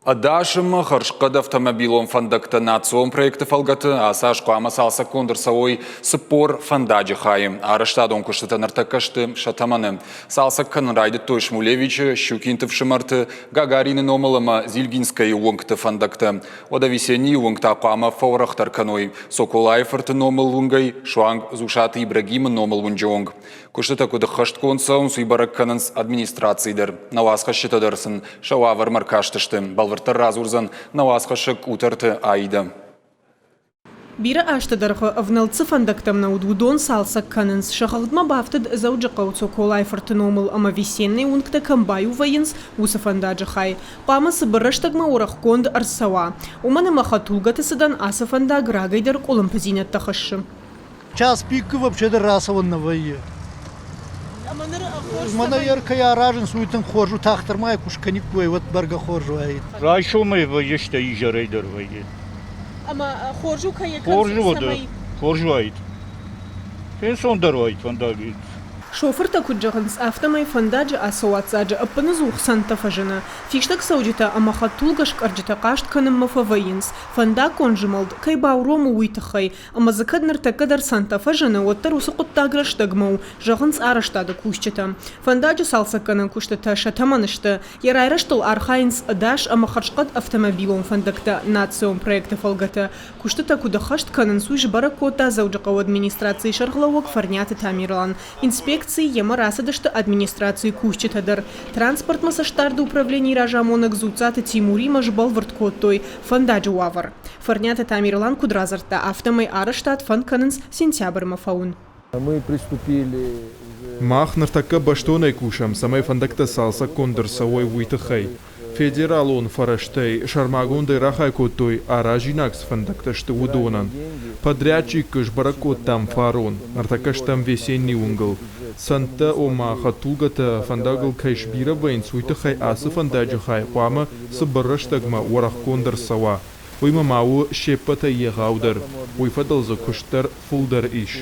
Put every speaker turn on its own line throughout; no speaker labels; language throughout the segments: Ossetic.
Ӕдас ӕмӕ хӕрзхъӕд автомобилон фӕндӕгтӕ национ проекты фӕлгӕты ацы аз хъуамӕ цалцӕггонд ӕрцӕуой 40 фӕндаджы хайы. Арӕзтадон куыстытӕ ныртӕккӕ сты сӕ тӕмӕны. Цалцӕг кӕнын райдыдтой Шмулевичы, Щукинты фсымӕрты, Гагарины номыл ӕмӕ Зильгинскӕйы уынгты фӕндӕгтӕ. Уӕдӕ Весеннийы уынг та хъуамӕ фӕуӕрӕхдӕр кӕной Соколайы фырты номыл уынгӕй суанг Дзусаты Ибрагимы номыл уынджы онг. Куыстытӕ куыд ӕххӕстгонд цӕуынц, уый бӕрӕг кӕнынц администрацийы дӕр. Нӕ уацхӕсджытӕ дӕр сын сӕ уавӕрмӕ ӕркастысты. Бӕлвырддӕр радзурдзӕн нӕ уацхӕссӕг Къутӕрты Аидӕ.
Бирӕ азты дӕргъы ӕвнӕлд цы фӕндӕгтӕм нӕ уыд, уыдон цалцӕг кӕнынц. Сӕ хыгъдмӕ бафтыд Дзӕуджыхъӕуы Цоколайы фырты номыл ӕмӕ Весеннӕйы уынгтӕ кӕм баиу вӕййынц, уыцы фӕндаджы хай. Хъуамӕ цыбыр рӕстӕгмӕ уӕрӕхгонд ӕрцӕуа. Уымӕн ӕмӕ хӕдтулгӕты цыдӕн ацы фӕндаг рагӕй дӕр къуылымпыдзинӕдтӕ хӕссы.
Час пикы вообще дӕр рацӕуӕн нӕ вӕййы.
Ӕмӕ ныр хорз
Мӕнӕ йӕ кӕй аразынц, уый тынг хорз у, тагъддӕр ма йӕ куы скӕниккой, уӕд бӕргӕ хорз уаид.
Райсомӕй вӕййы, стӕй изӕрӕй дӕр вӕййы.
Ӕмӕ хорз у, кӕй
Хорз у, хорз уаид. Фенцондӕр уаид фӕндаг.
Шофыртӕ куыд зӕгъынц, афтӕмӕй фӕндаджы ацы уаццаджы ӕппыныдзух цӕндтӕ фӕзыны. Фистӕгцӕуджытӕ ӕмӕ хӕдтулгӕскъӕрджытӕ хъаст кӕнынмӕ фӕвӕййынц, фӕндаггон змӕлд кӕй бауромы, уый тыххӕй. Ӕмӕ дзы кӕд ныртӕккӕ дӕр цӕндтӕ фӕзыны, уӕддӕр уыцы хъуыддаг рӕстӕгмӕ у, зӕгъынц арӕзтады кусджытӕ. Фӕндаджы цалцӕггӕнӕн куыстытӕ сӕ тӕмӕны сты. Йӕ райрӕзтыл архайынц ӕдас ӕмӕ хӕрзхъӕд автомобилон фӕндӕгтӕ национ проекты фӕлгӕты. Куыстытӕ куыд ӕххӕст кӕнынц, уый сбӕрӕг кодта Дзӕуджыхъӕуы администрацийы сӕргълӕууӕг Фӕрниаты Тамерлан. Инспекцийы йемӕ рацыдысты администрацийы кусджытӕ дӕр. Транспортмӕ цӕстдарды управленийы разамонӕг Дзуццаты Тимуримӕ сбӕлвырд кодтой фӕндаджы уавӕр. Фӕрниаты Тамерлан куыд радзырдта, афтӕмӕй арӕзтад фӕнд кӕнынц сентябрмӕ фӕуын.
Мы приступили
Мах ныртӕккӕ бӕстонӕй кусӕм, цӕмӕй фӕндӕгтӕ цалцӕггонд ӕрцӕуой, уый тыххӕй. Федералон фӕрӕзтӕй сӕрмагондӕй рахай кодтой, аразинаг цы фӕндӕгтӕ сты, уыдонӕн. Подрядчикы сбӕрӕг кодтам фарон. Ныртӕккӕ стӕм Весенний уынгыл. Цӕндтӕ, ома хӕдтулгӕтӕ фӕндагыл кӕй сбирӕ вӕййынц, уый тыххӕй ацы фӕндаджы хай хъуамӕ цыбыр рӕстӕгмӕ уӕрӕхгонд ӕрцӕуа. Уыимӕ ма у се ппӕтӕй егъаудӕр, уый фӕдыл дзы куыст дӕр фылдӕр ис.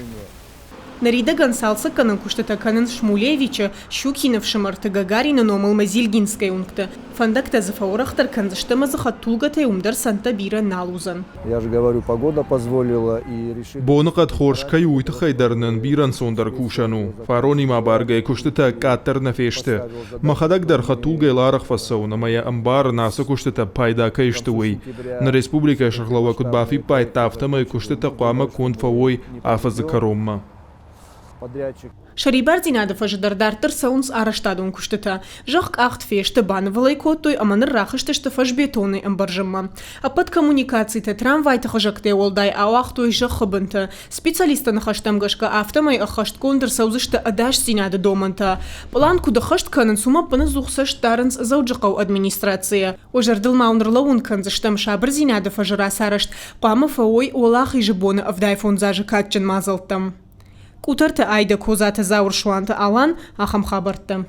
Ныридӕгӕн цалцӕггӕнӕн куыстытӕ кӕнынц Шмулевичы, Щукины фсымӕрты, Гагарины номыл Мазильгинскӕйы уынгты. Фӕндӕгтӕ дзы фӕуӕрӕхдӕр кӕндзысты ӕмӕ дзы хӕдтулгӕтӕй уым дӕр цӕндтӕ бирӕ нал уыдзӕн.
Я же говорю, погода позволила и решили...
Боныхъӕд хорз кӕй у, уый тыххӕй дӕр нын бирӕ ӕнцондӕр кусӕн у. Фаронимӕ абаргӕйӕ куыстытӕ къаддӕр нӕ фесты. Мӕхӕдӕг дӕр хӕдтулгӕйыл арӕх фӕцӕуын ӕмӕ йӕ ӕмбарын, ацы куыстытӕ пайда кӕй сты, уый. Нӕ республикӕйы сӕргълӕууӕг куыд бафиппайдта, афтӕмӕй куыстытӕ хъуамӕ конд фӕуой афӕдзы кӕронмӕ.
Сӕрибардзинады фӕзы дӕр дарддӕр цӕуынц арӕзтадон куыстытӕ. Зӕхх къахт фесты, банывыл ӕй кодтой ӕмӕ ныр рахызтысты фӕзбетонӕй ӕмбӕрзынмӕ. Ӕппӕт коммуникацитӕ, трамвайты хызӕгтӕй уӕлдай ауагътой зӕххы бынты. Специалистты ныхӕстӕм гӕсгӕ, афтӕмӕй ӕххӕстгонд ӕрцӕудзысты ӕдасдзинады домӕнтӕ. Пълан куыд ӕххӕст кӕнынц, уымӕ ӕппынӕдзух цӕст дарынц Дзӕуджыхъӕуы администрацийӕ. Уӕ зӕрдыл ма уын ӕрлӕууын кӕндзыстӕм, сабырдзинады фӕзы рацарӕзт хъуамӕ фӕуой Уӕлахизы боны 75 азы кадджын мадзӕлттӕм. Къутӕрты Айдӕ, Козаты Зауыр, Суанты Алан, ахӕм хабӕрттӕ.